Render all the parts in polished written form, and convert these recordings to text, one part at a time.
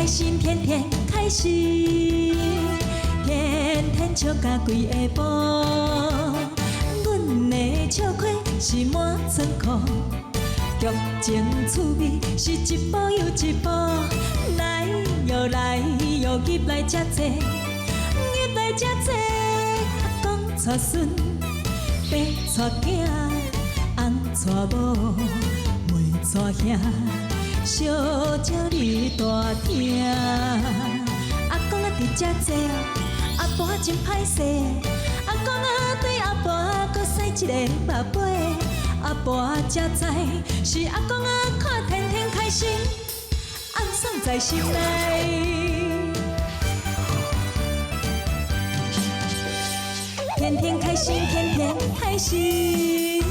開心，天天開心，天天笑甲規下晡。阮的笑虧是滿倉庫，劇情趣味是一步又一步。來喲來喲，入來遮濟，入來遮濟。阿公帶孫，爸帶囝，翁帶某，妹帶兄，相招你大廳。阿公啊佇遮坐，阿婆真歹勢。阿公啊對阿婆閣使一个目尾，阿婆才知是阿公啊看天天開心，暗爽在心內。天天開心，天天開心。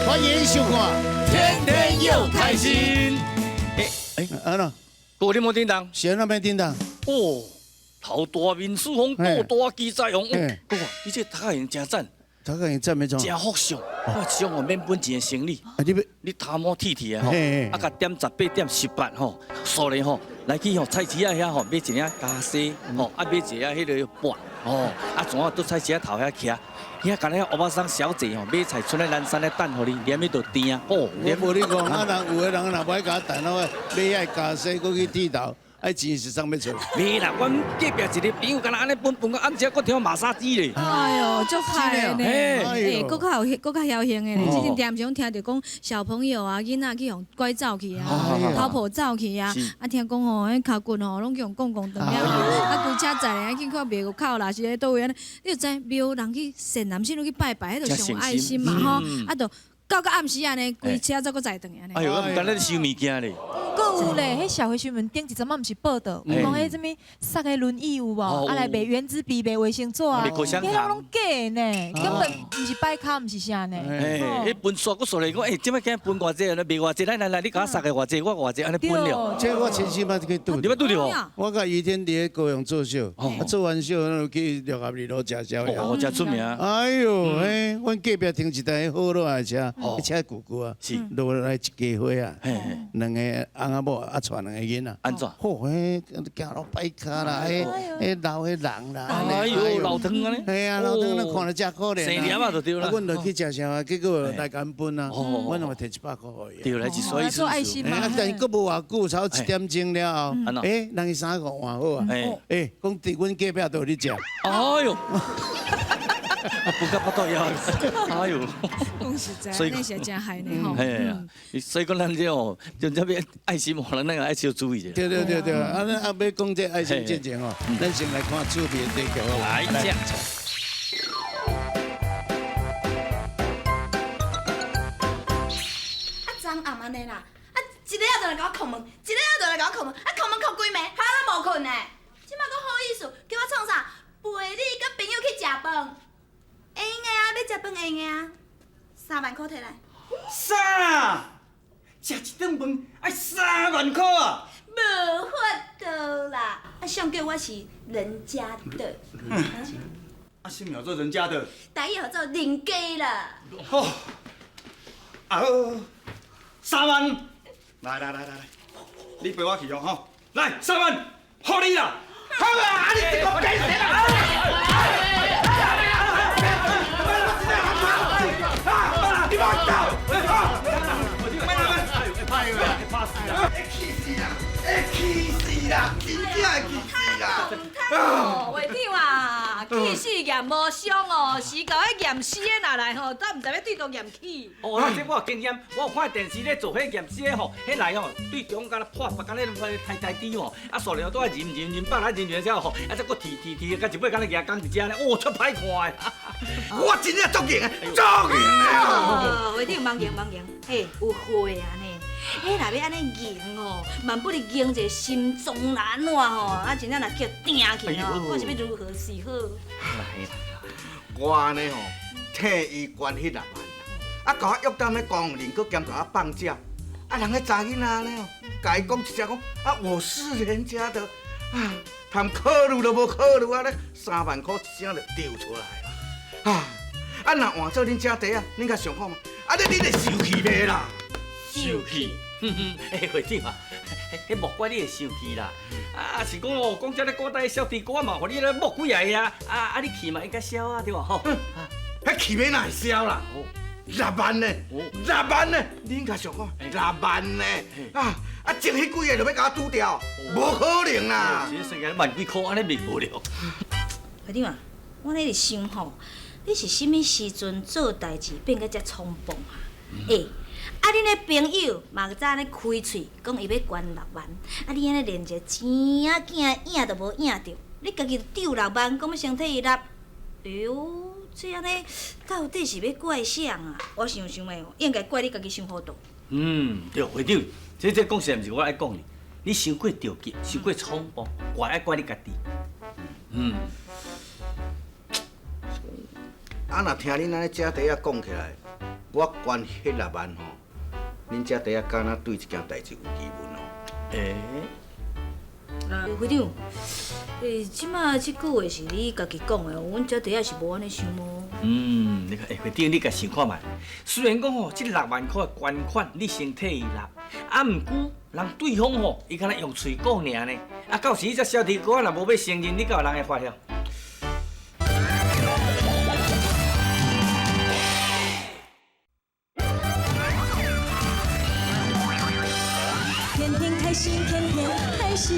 歡迎收看《天天又開心》。欸欸，啊喏，閣你無叮當，是按怎叮當？哦，頭大面四方，肚大雞仔王。閣你這頭殼型真讚，頭殼型讚欲創？真福相，我這種哦免本錢的生理。啊，你欲你頭毛剃剃的吼，啊，共點18.18吼，數咧吼，來去吼菜市仔遐吼買一領咖啡吼，啊買一領彼个砵吼，啊怎啊佇菜市仔頭遐徛。遐敢若歐巴桑小姐吼買菜賰咧南山咧等予你，連彼就甜啊！哦，我無你講，啊人有的人若無愛共我等，我買遐咖啡，閣去剃頭，愛錢是啥物出？袂啦，阮隔壁一個朋友敢若按呢分分，暗時閣聽馬殺雞咧。哎喲，足歹的呢！欸，閣較有，閣較僥倖的呢。之前常常聽著講小朋友啊，囡仔去予拐走去啊，偷抱走去啊。啊，聽講吼，彼跤骨吼，攏去予摃摃斷了。啊，規車載咧，去看廟口啦，是咧佗位按呢？你就知廟人去善男信女去拜拜，彼就上有愛心嘛吼。啊，就到到暗時按呢，規車才閣載轉來按呢。哎喲，毋敢咧收物件咧。閣有咧，彼社會新聞頂一陣仔毋是報道，有講彼啥物塞个輪椅有無？啊來賣原子筆、賣衛生紙啊，彼攏攏假的呢，根本毋是擺跤，毋是啥呢。欸，彼分煞閣煞來講，欸，這擺今分偌濟，賣偌濟，來來來，你共我塞个偌濟，我偌濟，按呢分了。這我親身捌去拄。你捌拄著無？我佮余天佇咧高雄做秀，啊做完秀，咱去六合二路食宵夜。哦，誠出名。哎喲，嘿，阮隔壁停一台好落來的車，彼車舊舊啊，落來一家伙啊，兩个翁仔某啊，帶兩个囡仔。按怎？嚯，彼行路擺跤啦，彼彼老彼人啦。哎喲，老湯按呢？嘿啊，老湯，咱看了真可憐。生念啊，就對啦。啊，阮就去食啥，結果來共分啊，阮嘛提100塊予伊。對，來一所以做愛心嘛。啊，但是閣無偌久，差不多1點鐘了後，欸，人伊衫褲換好啊，欸，講佇阮隔壁都有咧食。哎喲！啊，分甲腹肚枵，哎喲！講實在，那是真害呢吼。嘿啊，所以講咱這哦，就這邊愛心，可能那個愛小注意者。對對對對，啊，咱啊欲講這愛心進前吼，咱先來看趣味的題目。來，這。啊，昨暗按呢啦，啊，一个仔就來共我叩門，一个仔就來共我叩門，啊，叩門叩幾暝，還攏無睏呢。這馬閣好意思叫我創啥？陪你佮朋友去食飯，會用的啊，欲食飯會用的啊，3萬箍提來。啥？食一頓飯愛三萬箍啊？無法度啦，啊，誰叫我是人家的。啊，啥物叫做人家的？台語號做人家啦。好，啊好，三萬，來來來來來，你陪我去哦吼，來三萬，予你啦，好啊，啊你這個變形啦！你莫走！會氣死啦！會氣死啦！真正會氣死啦！哦，會長啊，氣死驗無傷哦，是共彼驗屍的若來吼，都毋知欲對佗驗去。哦，這我有經驗，我有看電視咧做彼驗屍的吼，彼來吼對中間破腹，敢若咧刣刣豬吼，啊，煞了拄仔啉啉啉飽，來啉完之後吼，啊，才閣提提提，到一尾敢若舉工佇遮咧，哦，足歹看的。我真正足硬的，足硬的。哦，會長茫硬茫硬，嘿，有貨啊呢。彼若欲按呢硬吼，萬不得硬一个心臟若按怎吼，啊，真正若叫定去吼，看是欲如何是好。來啦，我呢吼，替伊捐彼6萬，啊，共我約踮咧公園，閣兼共我放鳥，啊，人彼查囡仔呢吼，共伊講一聲講，啊，我是人家的，啊，通考慮都無考慮啊咧，3萬箍一聲就丟出來，啊，啊，若换做恁姐弟啊，恁较想看嘛？啊，你会生气袂啦？生气？哎，会长啊，彼莫怪你会生气啦。啊，是讲哦，讲这个古代小弟哥嘛，予你咧摸几下啊，啊啊，你气嘛应该消啊，对无吼？彼气欲哪会消啦？六万呢？六万呢？恁较想看？六万呢？啊啊，剩彼几个就欲共我拄掉，无可能啦！这算起来万几箍，按呢袂无了。会长啊，我咧伫想吼，你是啥物时阵做代志变甲遮冲动啊？欸，啊，恁的朋友嘛早按呢开喙讲伊欲捐六万，啊，你按呢连一个钱仔囝影都无影著，你家己就丢六万，讲欲先替伊纳，哎哟，这按呢到底是欲怪谁啊？我想想的哦，应该怪你家己伤糊涂。嗯，对，会长，这讲实在，毋是我爱讲你，你伤过著急，伤过冲动，怪爱怪你家己。嗯。啊，若听恁按呢姐弟仔讲起来，我捐彼六万吼，恁姐弟仔敢若对这件代志有疑问哦？欸，会长，欸，这马这句话是你家己讲的，阮姐弟仔是无按呢想哦。嗯，你看，欸，会长，你共想看觅。虽然讲吼，这6万块的捐款你先替伊纳，啊，毋过人对方吼，伊敢若用喙讲尔呢。啊，到时这小弟哥若无欲承认，你敢有人会发现？天天开心，天天开心。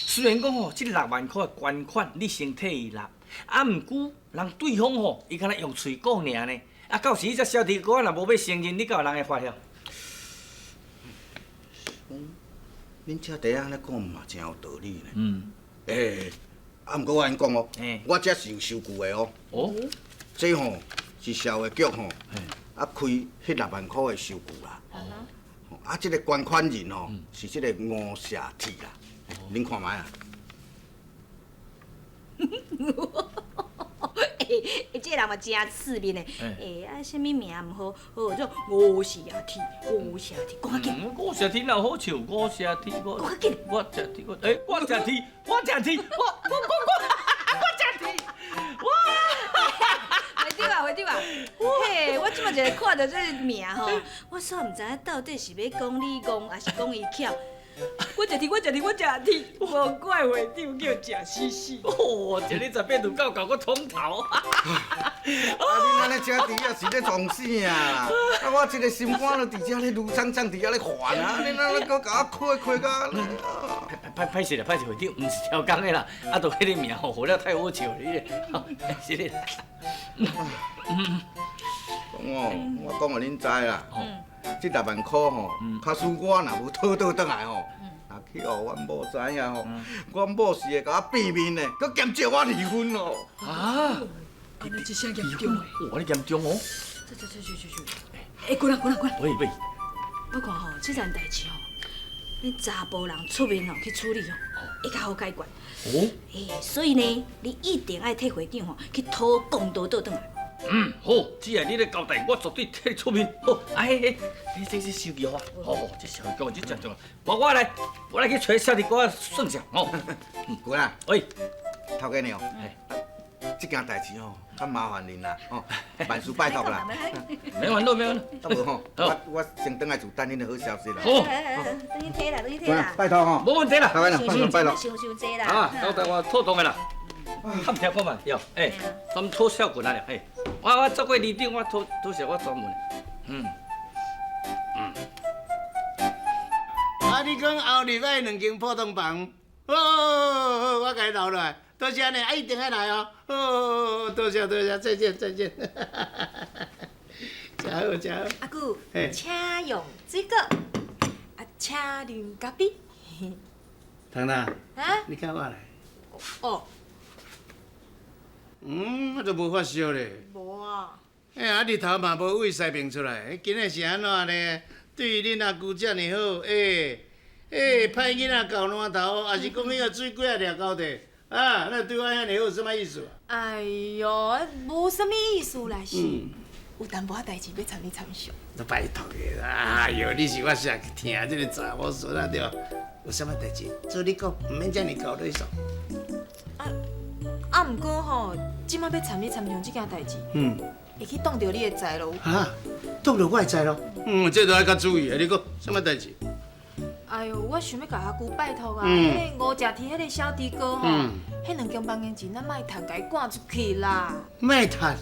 虽然讲吼，这6万块的捐款你先替伊纳，啊，毋过人对方吼，伊敢若用喙讲尔呢。啊，到时这小弟哥若无欲承认，你敢有人会发现？恁姐弟按呢讲嘛，真有道理呢。嗯。欸，啊，毋过我按呢讲哦，我这是有收据的哦。哦。这吼是社会局吼，啊开彼6万块的收据啦。哦。啊，这个捐款人吼是这个吴社铁啦。恁看觅啊！欸，这个人嘛真刺面的，欸，啊，啥物名毋好，好做吴社铁，吴社铁，讲较紧。吴社铁哪有好笑？吴社铁，我讲较紧。我食铁，我欸，我食铁，我食铁，我我我我食铁，哇！会长啊，会长啊，嘿，我这马一个看著这个名吼，我煞毋知影到底是欲讲你戆，抑是讲伊巧。我食铁，我食铁，我食铁，无怪会长叫食死死。哦，一日18度到搞个通头。啊，恁按呢姐弟啊是咧创啥啊？啊，我这个心肝都伫遮咧愈涨涨，伫遐咧烦啊！恁按呢阁共我开开甲。歹歹势啦，歹势会长，毋是超工的啦，啊，就彼个名吼，号了太好笑了，是咧。讲哦，我讲予恁知啦。这6万块吼，假使我若无讨倒转来吼，若去予阮某知影吼，阮某是会共我变面的，阁兼借我离婚哦。啊！按呢这声严重的。哇，你严重哦！这这这这这这，欸，过来过来过来。喂喂。我看吼，这件代志吼，恁查埔人出面吼去处理吼，会较好解决。哦。欸，所以呢，你一定爱替会长吼去讨公道倒转来。嗯，好，只要你咧交代，我绝对替你出面。好，哎哎，你这是收据好啊？好，这收据这真重要。我来，我来去揣小弟哥算账哦。过来，喂，头家娘，这件代志哦，较麻烦恁啦，哦，万事拜托啦。没烦恼，没烦恼。啊无吼，我先转来就等恁的好消息啦。好，转去提啦，转去提啦。拜托吼，无问题啦。头家娘，拜托拜托。伤伤济啦。啊，交代我妥当的啦。较毋听讲嘛，对，欸，咱们讨小群啊了，欸，我做过里长，我讨讨小我专门的，嗯嗯。啊，你讲后日爱两间普通房，好，好，我共你留落来，多谢你，啊，一定爱来哦，好，多谢多谢，再见再见。真好真好。阿舅，请用水果，啊，请啉咖啡。糖糖，啊？你看我来。哦。嗯，我都无发烧咧。无啊。哎，啊，日头嘛无为西边出来，今日是按怎呢？对恁阿舅遮尔好，欸欸，歹囡仔厚烂头，抑是讲彼个水果仔掠高地，啊，那对我遐尔好，啥物意思啊？哎哟，无啥物意思啦，是有淡薄仔代志欲参你参详。都拜托的啦，哎哟，你是我上疼这个查某孙仔对无？有啥物代志？做你讲，毋免遮爾厚啰嗦。啊，毋过吼，这摆欲参你参详这件代志，会去挡著你的财路。哈，挡著我的财路？嗯，这著爱较注意啊！你讲啥物代志？哎哟，我想欲共阿舅拜托啊，彼个吴食天彼个小猪哥吼，彼两间房间钱咱莫趁，共伊赶出去啦。莫趁？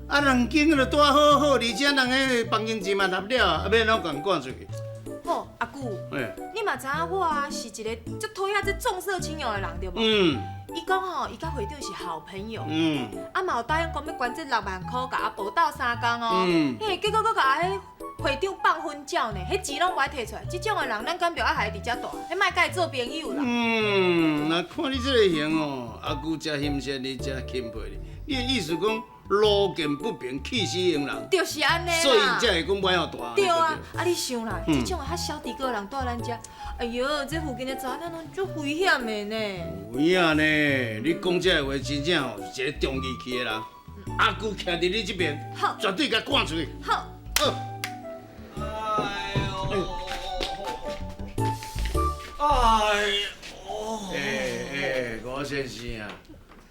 啊，两间就拄好好，而且人彼个房间钱嘛纳了，啊，欲按怎共赶出去？吼，阿舅，你嘛知影我啊是一个足讨厌这重色轻友的人对无？伊讲吼，伊佮会长是好朋友。啊嘛有答应讲欲捐这6万箍，共阿婆斗相共哦。嘿，结果阁共彼会长放分照呢，彼钱拢无爱提出来。这种的人，咱敢著爱予伊伫遮蹛？彼莫佮伊做朋友啦。那看你这个形哦，阿舅诚欣赏你，诚钦佩你。你的意思讲路见不平，气死用人。就是按呢啦。所以才会讲袂晓大。对啊，啊你想啦，这种较小猪哥的人蹛咱遮，哎哟，这附近的查某囝拢足危险的呢。有影呢，你讲这个话真正吼是一个重义气的人。阿舅徛伫你这边，绝对共赶出去。好。好。哎呦，欸，吴先生啊，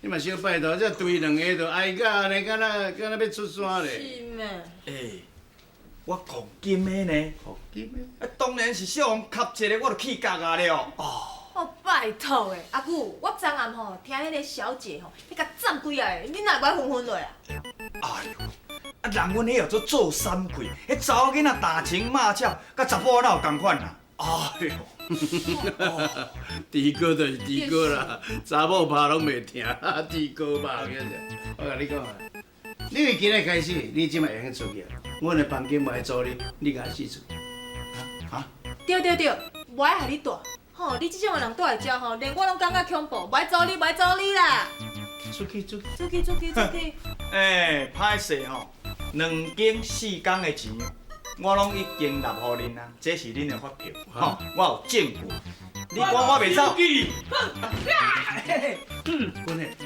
你嘛小拜托，这对两个就哀甲按呢，敢若敢若欲出山咧。是咩？欸，我讲金的呢。讲金的？啊，当然是小予磕一个，我就气角啊了。哦，拜托的，阿舅，我昨暗吼听彼个小姐吼，彼共赞几仔个，你哪会无爱分分落啊？哎呦，啊，人阮彼叫做做三气，彼查某囡仔打情骂俏，佮查埔哪有仝款啊？哎呦，猪哥就是猪哥啦，查某拍拢袂疼，猪哥吧，我共你讲啊，你为今日开始，你这摆会用出去，阮的房间无爱租你，你共四出。啊？对对对，无爱予你蹛，吼，你这种的人蹛伫遮吼，连我拢感觉恐怖，无爱租你，无爱租你啦。出去出去出去出去出去。欸，歹势吼，2间4工的钱。我拢已经纳予恁啊，这是恁的发票，吼，我有证据。你赶我袂走。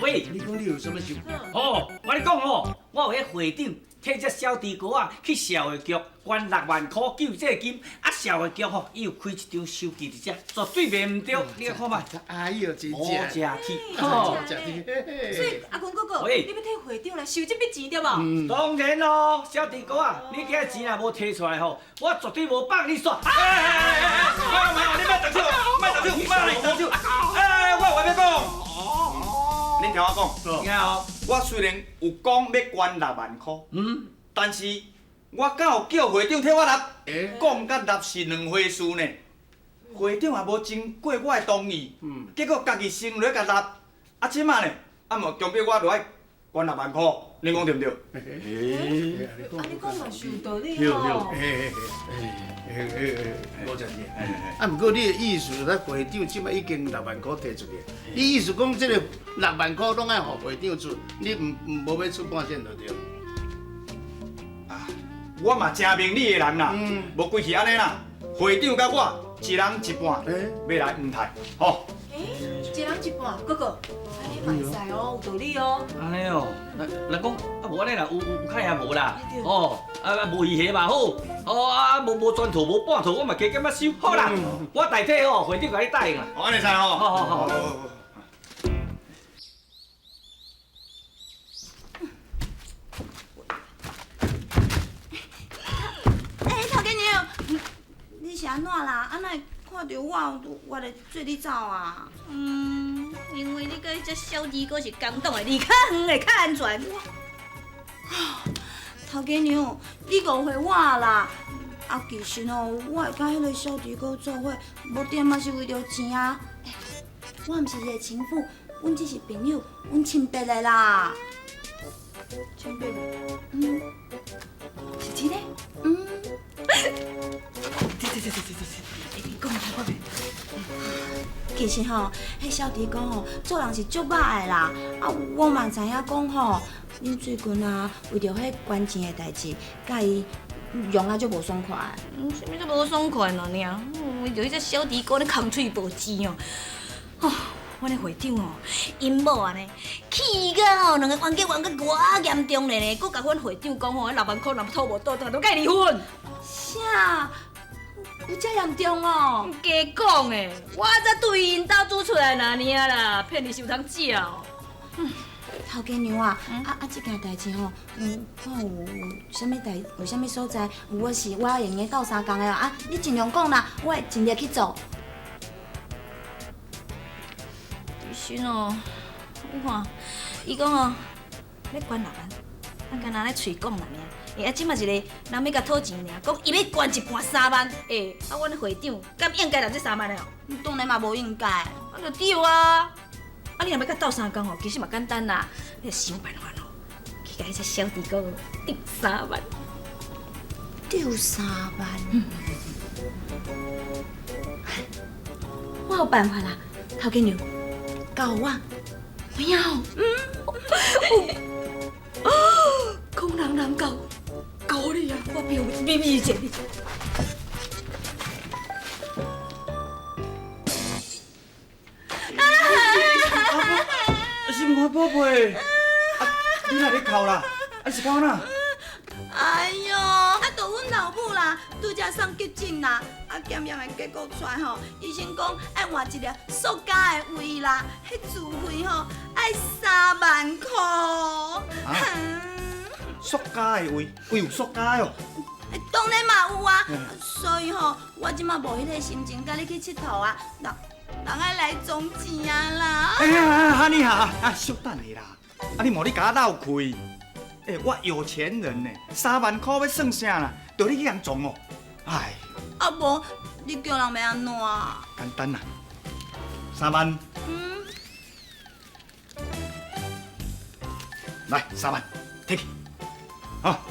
喂，你讲你有啥物事？哦，我跟你讲哦，我有彼会长替这小猪哥啊去社会局捐6万箍救济金，啊社会局吼，伊有开一张收据伫遮，绝对袂毋对。你看觅。哎呦，真正。无食去，无食去。所以阿君哥哥，你欲替会长来收这笔钱对无？当然咯，小猪哥啊，你今日钱若无提出来吼，我绝对无放你煞。哎，你莫动手，莫动手，莫动手。哎，我有话欲讲。恁听我讲，我虽然有讲欲捐6万箍，但是我敢有叫会长替我纳？讲佮纳是两回事呢。会长也无经过我的同意，结果家己先落去共纳，啊，这摆呢，啊，嘛强迫我落来捐6万箍，恁讲对毋对？啊，你讲嘛是有道理哦。吴先生，啊，毋过你的意思，咱会长这摆已经6万箍提出去，你意思讲这个6万箍拢爱予会长出，你毋无欲出半仙就对。啊，我嘛诚明理的人啦，无规气按呢啦，会长佮我一人一半，欲来毋太，吼。一人一半，哥哥，按呢嘛会使哦，有道理哦。按呢哦，人讲啊无按呢啦，有较也无啦，哦，啊无鱼虾嘛好，哦啊无无全套无半套，我嘛加减仔收，好啦，我代替哦，会长共你答应啦。按呢使吼。好好好。欸，头家娘，你是按怎啦？啊哪会看著我，我咧做你走啊？因为你佮彼只小猪哥是共党的，离较远会较安全。我，头家娘，你误会我啦。啊，其实吼，我会佮彼个小猪哥做伙，无定嘛是为著钱啊。欸，我毋是伊的情妇，阮只是朋友，阮亲伯的啦。亲伯？嗯。是真的？嗯。对对对对对对对，你讲我袂。其实吼，彼小猪哥吼，做人是足歹的啦。啊，我嘛知影讲吼，恁最近啊，为著彼捐钱的代志，佮伊用啊足无爽快的。啥物足无爽快尔尔，为著彼只小猪哥咧空喙无钱哦。哦，阮的会长哦，𪜶某按呢，气甲吼，两个冤家冤甲偌严重咧呢，阁共阮会长讲吼，6万箍若讨无倒转来，就共伊离婚。啥？有遮严重哦？假讲的，我才对𪜶兜煮出来尔尔啦，骗你伤通食哦。头家娘啊，啊，这件代志吼，看有啥物代，有啥物所在，有我是我会用得斗相共的啊，你尽量讲啦，我会尽力去做。其实哦，你看，伊讲哦，欲捐6万，啊，干焦咧喙讲尔尔。欸，啊，这马一个人欲共讨钱尔，讲伊欲捐一半3万，欸，啊，阮会长敢应该拿这3万的哦？当然嘛无应该。啊，就对啊。啊，你若欲佮斗相共吼，其实嘛简单啦，你想办法哦，去共彼只小弟哥筹3万。筹3万？我有办法啦，头家娘，交予我，有影哦。嗯。讲人人教，教你啊，我表秘密者。心肝宝贝，啊，你哪咧哭啦？啊，是哭哪？哎哟，啊，就阮老母啦，拄才送急诊啦，啊，检验的结果出来吼，医生讲爱换一个塑胶的胃啦，彼自费吼爱3万箍。啊？塑胶的胃，胃有塑胶的哦？当然嘛有啊，所以吼，我这马无彼个心情，佮你去𨑨迌啊，人爱来装钱啊啦！哎呀，哈尼哈，啊，小等下啦，啊，你莫咧共我闹开。欸，我有钱人呢，3万箍欲算啥啦？著你去共装哦。哎。啊无，你叫人欲按怎？简单啦，3万。嗯。来，3万，摕去。好。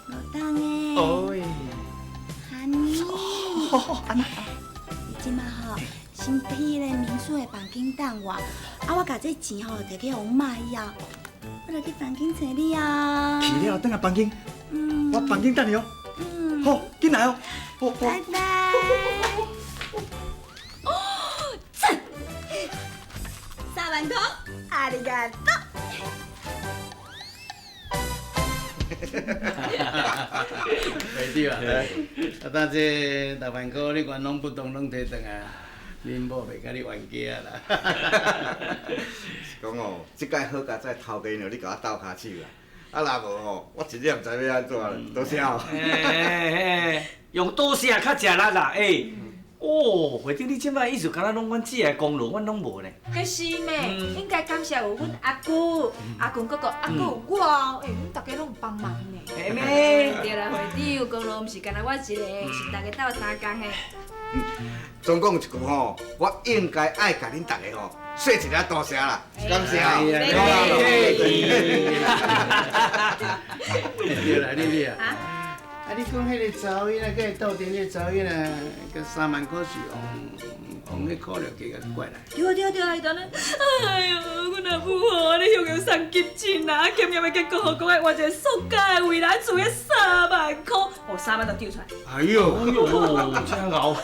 无当的。哦。哈尼。哦，按呢。你这马吼，先去彼个民宿的房间等我，啊，我共这钱吼摕去予阮妈以后，我就去房间揣你啊。去了，转来房间。嗯。我房间等你哦。嗯。好，紧来哦。好，拜拜。哦，赞！3万箍，ありがとう。会长啊，啊，当这6万箍你原拢不动，拢提转来，恁某袂共你冤家啦。是讲哦，这摆好佳哉，头家娘你共我斗跤手啦，啊若无吼，我真正毋知欲按怎啦。多谢哦。欸，用多谢较食力啦，欸。哦，会长，你这摆意思敢若拢阮姊的功劳，阮拢无呢。彼是咩？应该感谢有阮阿姑、阿公哥哥、阿姑有我，欸，阮大家拢有帮忙呢。嘿咩？对啦，会长，功劳毋是干焦我一个，是大家斗相共的。总讲一句吼，我应该爱共恁大家吼说一下多谢啦，感谢。对啦，丽丽啊。啊！你讲彼个查某囡仔，佮伊斗阵彼个查某囡仔，佮3万箍是用彼苦料加共怪来。对对对，伊当咧，哎哟，阮阿母吼，按呢雄雄送急诊啦，检验的结果吼，讲爱换一个塑胶的胃来，厝彼3万箍，哦，3万都丢出来。哎哟，哎哟，真𠢕！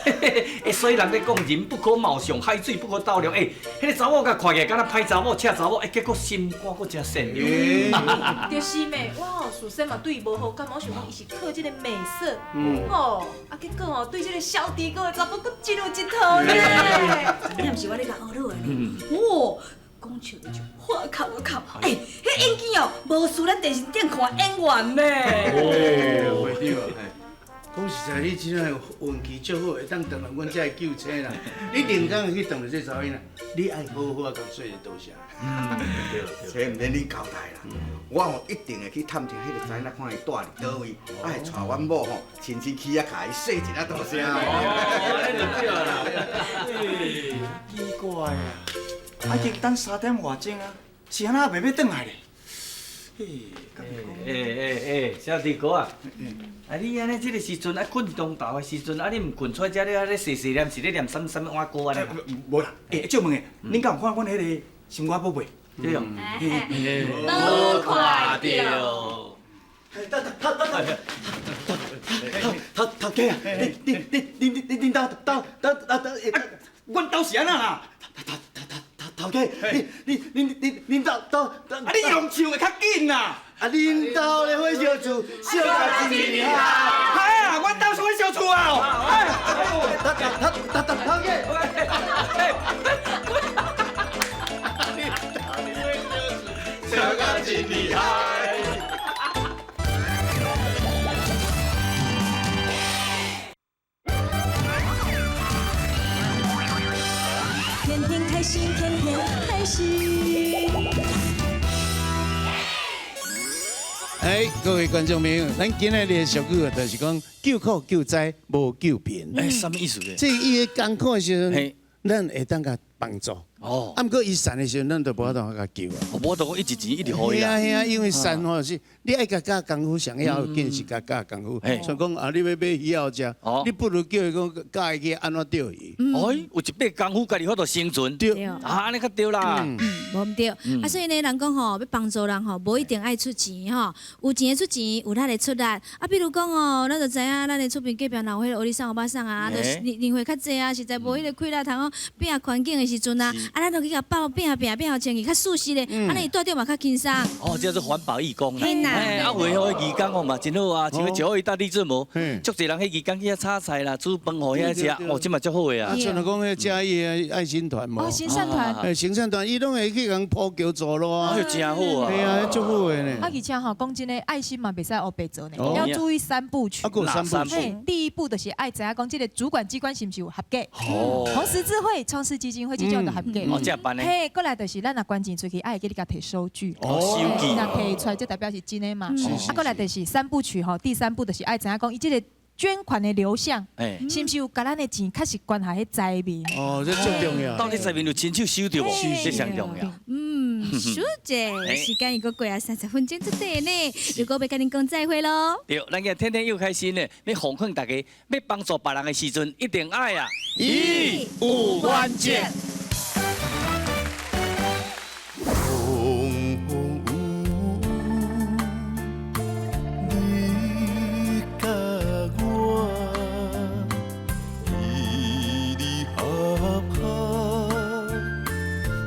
欸，所以人咧讲人不可貌相，海水不可斗量。欸，彼个查某共看起来敢若歹查某、赤查某，欸，结果心肝阁真善良。就是咩，我吼事先嘛对伊无好感，我想讲伊是靠这个美色，哦，啊，结果吼对这个小弟哥的查某阁真有一套呢。你毋是我咧共学落的呢？哇，讲笑就笑，话哭就哭。欸，彼演技哦，无输咱电视顶看演员呢。哦，会长啊，讲实在，你这个运气足好，会当转来阮遮的救星啦。你灵刚去转来这查某囡仔，你爱好好啊，共说一多谢。对，这毋免你交代啦，我吼一定会去探听彼个查某囡仔，看伊蹛伫佗位，啊会带阮某吼亲身去遐共伊说一下多谢。哦，按呢就对啦。奇怪啊，啊已经等3点外钟啊，是按怎袂欲转来咧？欸，小弟哥啊，啊你按呢这个时阵啊睏中昼的时阵，啊你毋睏出来遮咧，啊咧细细念是咧念啥啥物碗歌按呢？无啦，欸，借问下，恁敢有看阮彼个心肝宝贝？对哦。无看著。头头家啊，恁兜兜兜啊兜，阮兜是按怎啦？头家，恁兜兜，啊你用唱的较紧啦！啊恁兜的火烧厝，烧甲一年啊！啊，阮兜是火烧厝啊！头头头嘅。小刚真厉害。天天开心，天天开心。哎，各位观众朋友，咱今日的俗语就是讲救苦救灾无救贫。哎，啥物意思咧？这伊的艰苦的时阵，咱会当共帮助。哦，啊，毋过伊善的时阵，咱就无法度共救啊。无法度讲一直钱一直予伊啊。嘿啊，因为善吼是，你爱共教功夫，上要紧是共教功夫。像讲啊，你欲买鱼仔食，你不如叫伊讲教伊去按怎钓鱼。哎，有一块功夫，家己法度生存。对。啊，按呢较对啦。嗯，无毋对。啊，所以呢，人讲吼，欲帮助人吼，无一定爱出钱吼，有钱的出钱，有力的出力。啊，比如讲哦，咱就知影，咱的厝边隔壁若有彼个欧尼桑欧巴桑啊，就是年岁较济啊，实在无彼个气力通讲拼环境的时阵啊，啊，咱就去共包拼拼拼予清气较舒适咧，按呢伊蹛著嘛较轻松。哦，这叫做环保义工啦。哎，啊，有的义工吼嘛真好啊，像921大地震无，足济人彼义工去遐炒菜啦、煮饭予遐食，哦，这嘛足好的啊。啊，像讲彼嘉义的爱心团无？哦，行善团。哎，行善团伊拢会去共铺桥做路啊。哎，真好啊。嘿啊，足好的呢。啊，而且吼，讲真的，爱心嘛袂使乌白做呢，要注意三部曲。啊，阁有三部曲。第一步就是爱知影讲这个主管机关是毋是有合格？哦。红十字会、创世基金会这种就合格。哦，这办的。嘿，过来就是咱若捐钱出去，爱会记得共提收据。哦，收据。若提出来，就代表是真的嘛。啊，过来就是三部曲吼，第三步就是爱知影讲，伊这个捐款的流向，是毋是有共咱的钱确实捐予彼灾民？哦，这最重要。到底灾民有亲手收著无？这上重要。嗯，小姐，时间已经过啊30分钟这块呢，如果欲共恁讲再会咯。对，咱今天天又开心呢，欲奉劝大家，欲帮助别人的时阵，一定爱啊，义有关键。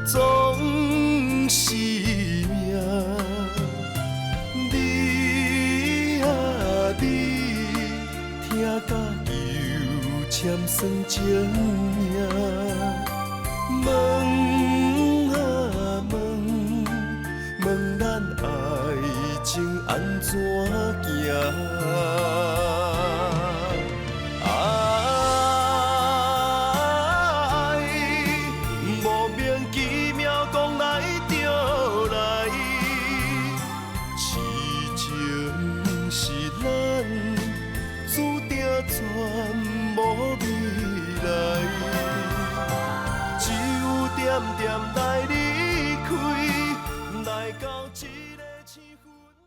总是命，你啊你，听甲油签算情命，问啊问，问咱爱情按怎行？点点来离开，来到这。